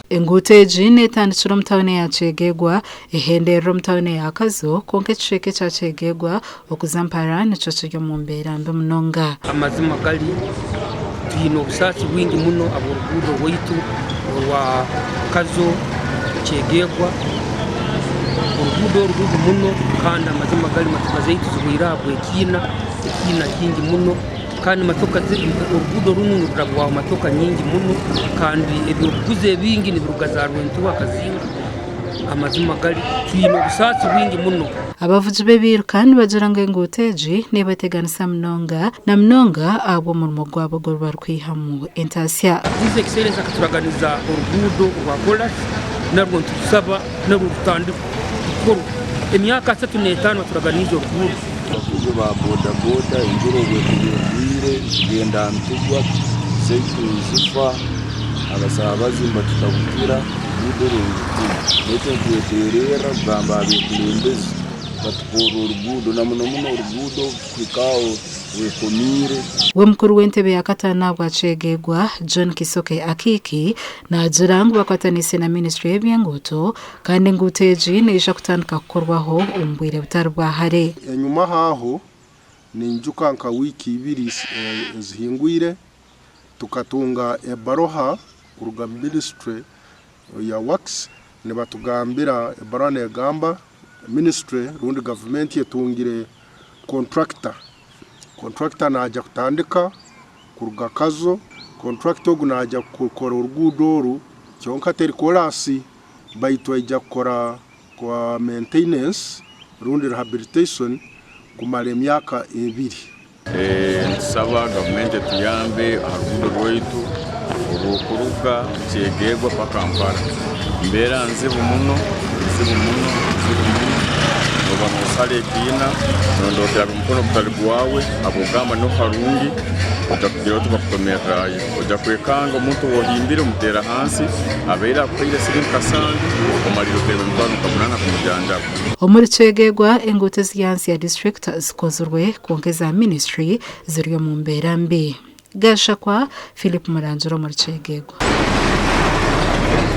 Enguuto egi netandikira omu tauni ya Kyegegwa ehenderera omu tauni ya Kazo kwonka ekicweka ekya Kyegegwa okuza Mpara nikyo kiri omu mbeera mbi munonga. Amazima gari, twine obusaasi bwingi muno ahabw'oruguudo rwaitu orwa Kazo Kyegegwa. Oruguudo oru rubi muno kandi amazima gari motoka zaitu zihweire ahabw'ekiina, ekiina kingi muno kandi motoka oruguudo runu nirurabwaho motoka nyingi muno kandi eby'okuguza ebingi nibiruga za Rwentuha Kazinga. Amazima gari, twine obusaasi bwingi muno. Abavugi b'ebiiruka nibagira ngu enguuto egi neebateganisa munonga na munonga ahabw'omurimo gwabo ogu barikwihamu entaasya. His Excellency akaturaganiza oruguudo orwa koorasi narwo niturusaba narwo rutandikwe kukorwa. Emyaka 35 baturaganiize oruguudo. Abavugi ba boda boda enjura obu ekuba egwire nitugenda nitugwa piki zaitu nizifa, abasaabazi nibatutabukira. Oruguudo oru nirukuru naitwe nitwetererra kugamba aha bekulembezi batukorre oruguudo na muno muno oruguudo kuhika aho rwekomiire. We mukuru w'entebe ya kataano ahabwa Kyegegwa, John Kisoke Akiiki naagira ngu bakwataniise na minisiture y'eby'enguuto kandi enguuto egi neija kutandika kukorwaho omu bwire butari bwa hare. Enyumaho aho ninjuka nka wiiki ibiri ezihingwire, Tukatunga ebaruha kuruga ministry ya works nibatugambira ebaruha negamba ministry rundi gavumenti etungire contractor, contractor naija kutandika kuruga Kazo, contractor ogu naija kukora oruguudo oru kyonka teri koraasi baitu aija kukora maintenance rundi rehabilitation kumara emyaka ebiri. Nitusaba gavumenti etuyambe aha ruguudo rwaitu orw'okuruga Kyegegwa paka Mpara. Embeera nzibu muno, nzibu muno, nzibu muno. Nooba noosara ekiina, nondokeraga omukono ogutari gwawe habw'okugamba niho harungi, oja kugira oti bakutomerrayo. Oja kwekanga omuntu ou ohimbire omuteera hansi, abaire akuhaire siringi kasanju, omalirra oteerwa emitwaro nka munaana kumujanjaba. Omuri Kyegegwa, enguuto eziri ahansi ya disiturikiti zikozirwe kwonka eza minisitule ziri omu mbeera mbi. Gashakwa Philip Murangira omuri Kyegegwa.